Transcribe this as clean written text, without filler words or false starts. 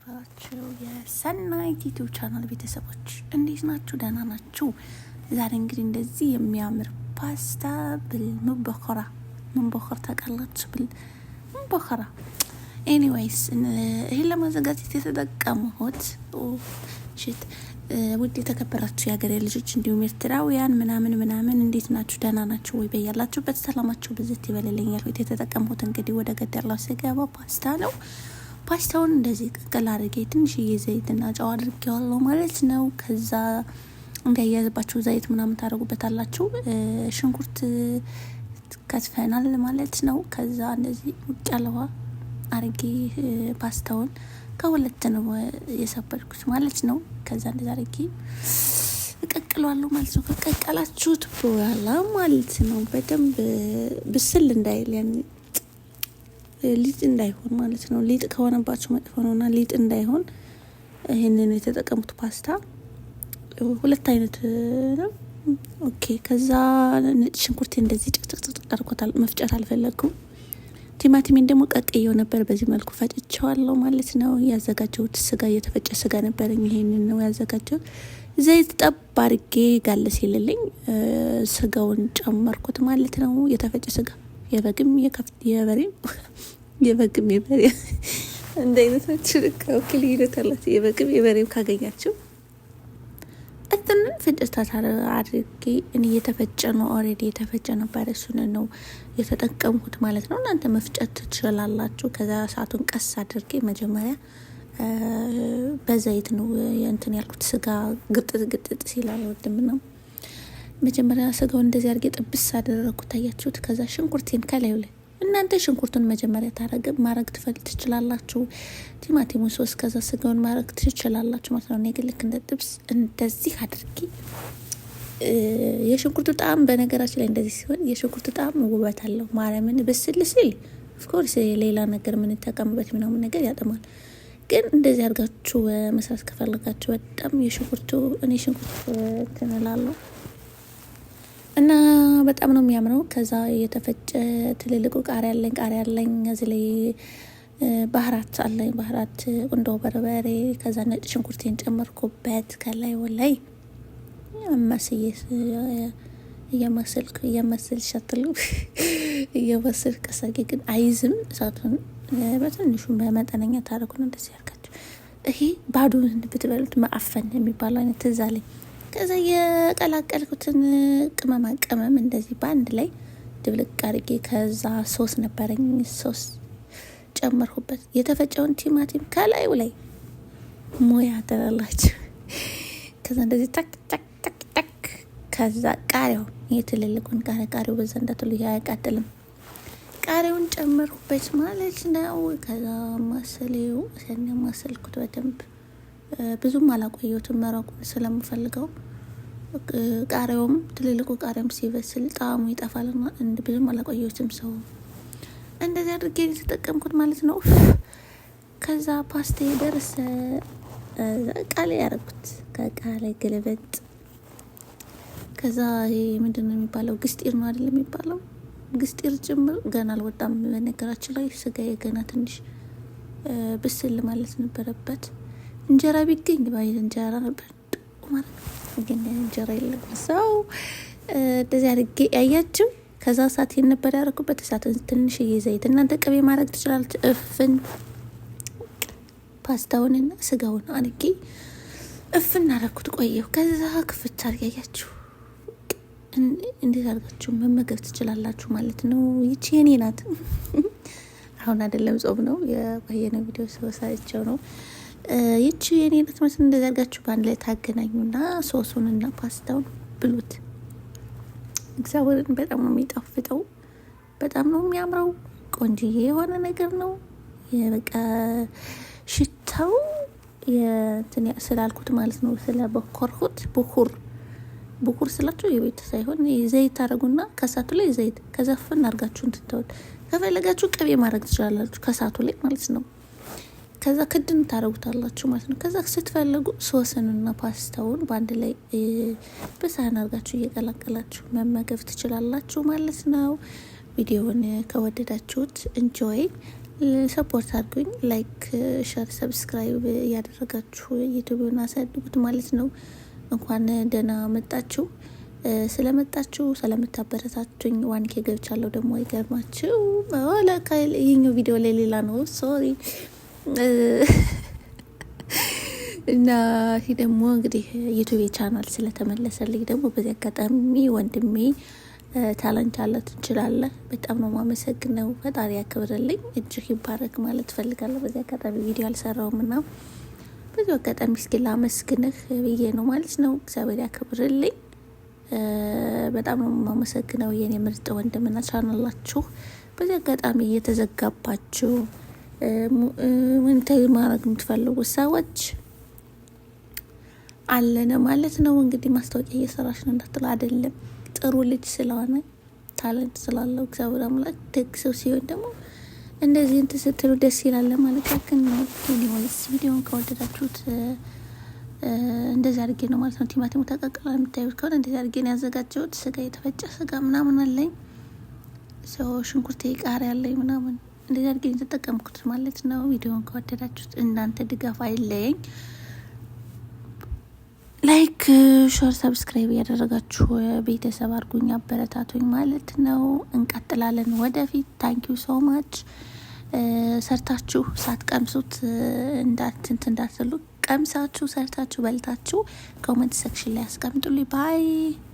የተከበራችሁ የሰናይት YouTube channel ቤተሰቦች እንዴት ናችሁ? ደህና ናችሁ? ዛሬ እንግዲህ እንደዚህ የሚያምር ፓስታ بالمبخرة مبخرة ታውቃላችሁ? بالمبخرة anyways፣ ይህን ለማዘጋጀት የተጠቀምሁት ሽት ውድ የተከበራችሁ የሀገሬ ልጆች እንዲሁም ኤርትራውያን ምናምን ምናምን እንዴት ናችሁ? ደህና ናችሁ ወይ? በያላችሁበት ሰላማችሁ ብዝት ይበልልኝ። ያልኩት የተጠቀምሁት እንግዲህ ወደ ገደላው ስገባ ፓስታ ነው። ፓስታውን እንደዚህ ቅቅል አድርጌ ትንሽዬ ዘይትና ጨው አድርጌዋለሁ ማለት ነው። ከዛ እንዳያያዝባችሁ ዘይት ምናምን ታደርጉበታላችሁ። ሽንኩርት ከትፈናል ማለት ነው። ከዛ እንደዚህ ውቅ ያለ ውሃ አድርጌ ፓስታውን ከሁለት ነው የሰበርኩት ማለት ነው። ከዛ እንደዛ አድርጌ እቀቅለዋለሁ ማለት ነው። ከቀቀላችሁት በኋላ ማለት ነው በደንብ ብስል እንዳይል ሊጥ እንዳይሆን ማለት ነው። ሊጥ ከሆነባችሁ መጥፎ ነውና ሊጥ እንዳይሆን ይህንን የተጠቀሙት ፓስታ ሁለት አይነት ነው። Okay። ከዛ ነጭ ሽንኩርቴ እንደዚህ ጭቅጭቅጭቅ አድርጎታል። መፍጨት አልፈለግኩም። ቲማቲሜን ደግሞ ቀቅየው ነበር። በዚህ መልኩ ፈጭቸዋለሁ ማለት ነው። ያዘጋጀሁት ስጋ እየተፈጨ ስጋ ነበረኝ። ይሄንን ነው ያዘጋጀሁት። ዘይት ጠብ አድርጌ ጋለ ሲልልኝ ስጋውን ጨመርኩት ማለት ነው። የተፈጨ ስጋ የበግም የበሬም የበግም የበሬ እንደ አይነታችሁ ልክ okay፣ ልዩነት አላቸው። የበግም የበሬም ካገኛችሁ እንትንን ፍጭት አድርጌ እኔ የተፈጨ ነው፣ already የተፈጨ ነበር። እሱን ነው የተጠቀምኩት ማለት ነው። እናንተ መፍጨት ትችላላችሁ። ከዛ እሳቱን ቀስ አድርጌ መጀመሪያ በዘይት ነው እንትን ያልኩት። ስጋ ግጥጥ ግጥጥ ሲል አልወድም ነው። መጀመሪያ ስጋውን እንደዚህ አድርጌ ጥብስ አደረግኩት፣ ታያችሁት። ከዛ ሽንኩርቴን ከላዩ ላይ እናንተ ሽንኩርቱን መጀመሪያ ታረግ ማድረግ ትፈል ትችላላችሁ። ቲማቲሙን ሶስት ከዛ ስጋውን ማድረግ ትችላላችሁ ማለት ነው። እኔ ግን ልክ እንደ ጥብስ እንደዚህ አድርጌ የሽንኩርቱ ጣዕም በነገራችን ላይ እንደዚህ ሲሆን የሽንኩርቱ ጣዕም ውበት አለው። ማርያምን ብስል ሲል of course ሌላ ነገር የምንጠቀምበት ምናምን ነገር ያጥማል። ግን እንደዚህ አድርጋችሁ መስራት ከፈለጋችሁ በጣም የሽንኩርቱ እኔ ሽንኩርት እንትን እላለሁ እና በጣም ነው የሚያምረው። ከዛ የተፈጨ ትልልቁ ቃሪያ አለኝ ቃሪያ አለኝ እዚህ ላይ بهارات አለኝ بهارات ቁንዶ በርበሬ፣ ከዛ ነጭ ሽንኩርቴን ጨመርኩበት ከላይ ወላይ መስዬ እየመስልኩ እየመስል ሸትሉ እየመስል ቀሳጌ ግን አይዝም። እሳቱን በትንሹ በመጠነኛ ታደረጉን እንደዚህ ያርጋችሁ። ይሄ ባዶን ብትበሉት ማአፈን የሚባለው አይነት ትዝ አለኝ። ከዛ የቀላቀልኩትን ቅመማ ቅመም እንደዚህ በአንድ ላይ ድብልቅ አድርጌ ከዛ ሶስ ነበረኝ ሶስ ጨመርኩበት። የተፈጨውን ቲማቲም ከላዩ ላይ ሙያ ትላላችሁ። ከዛ እንደዚህ ታክ ታክ ታክ ታክ። ከዛ ቃሪያው የትልልቁን ቃሪያ ቃሪያው በዛ እንዳትሉ አያቃጥልም። ቃሪያውን ጨመርኩበት ማለት ነው። ከዛ ማሰሌው ሰኔ ማሰልኩት በደንብ ብዙም አላቆየሁትም መረቁን ስለምፈልገው ቃሪያውም ትልልቁ ቃሪያውም ሲበስል ጣዕሙ ይጠፋልና ብዙም አላቆየሁትም። ሰው እንደዚህ አድርጌ የተጠቀምኩት ማለት ነው። ከዛ ፓስታ ደርሰ እቃ ላይ ያደረኩት ከእቃ ላይ ገለበጥ። ከዛ ይሄ ምንድን ነው የሚባለው? ግስጢር ነው አይደል የሚባለው? ግስጢር ጭምር ገና አልወጣም። በነገራችን ላይ ስጋዬ ገና ትንሽ ብስል ማለት ነበረበት። እንጀራ ቢገኝ ባይ እንጀራ ነበር ማለት ግን እንጀራ የለም። ሰው እንደዚህ አድርጌ ያያችሁ። ከዛ እሳት ነበር ያደረኩበት። እሳት ትንሽዬ ዘይት እናንተ ቅቤ ማድረግ ትችላለች። እፍን ፓስታውንና ስጋውን አድርጌ እፍን አደረኩት። ቆየሁ። ከዛ ክፍት አድርጌ ያያችሁ እንዴት አድርጋችሁ መመገብ ትችላላችሁ ማለት ነው። ይቺ የኔ ናት። አሁን አይደለም ጾም ነው የቆየነው ቪዲዮ ሰውሳቸው ነው። ይቺ የኔ ናት ማለት እንደዚህ አድርጋችሁ በአንድ ላይ ታገናኙና ሶሱንና ፓስታውን ብሉት። እግዚአብሔርን በጣም ነው የሚጣፍጠው። በጣም ነው የሚያምረው። ቆንጅዬ የሆነ ነገር ነው። በቃ ሽታው ስላልኩት ማለት ነው ስለበኮርኩት بخور بخور ስላችሁ የቤት ሳይሆን ዘይት ታደረጉና ከሳቱ ላይ ዘይት ከዘፍን አድርጋችሁ እንትተውት ከፈለጋችሁ ቅቤ ማድረግ ትችላላችሁ ከሳቱ ላይ ማለት ነው። ከዛ ክድን ታደረጉታላችሁ ማለት ነው። ከዛ ስትፈልጉ ሶስንና ፓስታውን በአንድ ላይ በሳህን አድርጋችሁ እየቀላቀላችሁ መመገብ ትችላላችሁ ማለት ነው። ቪዲዮውን ከወደዳችሁት enjoy፣ Support አድርጉኝ። Like፣ share፣ subscribe እያደረጋችሁ ዩቱብን አሳድጉት ማለት ነው። እንኳን ደህና መጣችሁ። ስለመጣችሁ ስለምታበረታቱኝ 1K ገብቻለሁ። ደግሞ አይገርማችሁ፣ ይህኛው ቪዲዮ ላይ ሌላ ነው፣ sorry። እና ይህ ደግሞ እንግዲህ ዩቱብ ቻናል ስለተመለሰልኝ ደግሞ በዚህ አጋጣሚ ወንድሜ talent አለ፣ ትችላለህ። በጣም ነው ማመሰግነው። ፈጣሪ ያክብርልኝ፣ እጅህ ይባረክ ማለት እፈልጋለሁ። በዚህ አጋጣሚ ቪዲዮ አልሰራውም እና በዚሁ አጋጣሚ እስኪ ላመስግንህ ብዬ ነው ማለት ነው። እግዚአብሔር ያክብርልኝ። በጣም ነው የማመሰግነው የኔ ምርጥ ወንድምና ቻናላችሁ በዚህ አጋጣሚ እየተዘጋባችሁ monetize ማድረግ የምትፈልጉ ሰዎች አለነ ማለት ነው። እንግዲህ ማስታወቂያ እየሰራሽ ነው እንዳትሉ አይደለም። ጥሩ ልጅ ስለሆነ talent ስላለው እግዚአብሔር አምላክ ደግ ሰው ሲሆን ደግሞ እንደዚህ እንትን ስትሉ ደስ ይላል ማለት ያክል ነው። Anyways ቪዲዮን ከወደዳችሁት እንደዚህ አድርጌ ነው ማለት ነው። ቲማቲሙ ተቀቅሏል የምታዩት ከሆነ እንደዚህ አድርጌ ነው ያዘጋጀሁት። ስጋ የተፈጨ ስጋ ምናምን አለኝ፣ ሰው ሽንኩርት፣ ቃሪያ አለኝ ምናምን እንደዚህ አድርጌ ነው የተጠቀምኩት ማለት ነው። ቪዲዮን ከወደዳችሁት እናንተ ድጋፍ አይለየኝ። Like፣ share፣ subscribe እያደረጋችሁ ቤተሰብ አድርጉኝ፣ አበረታቱኝ ማለት ነው። እንቀጥላለን ወደፊት። Thank you so much። ሰርታችሁ ሳትቀምሱት እንዳትንት እንዳትሉ፣ ቀምሳችሁ ሰርታችሁ በልታችሁ comment section ላይ አስቀምጡልኝ። Bye።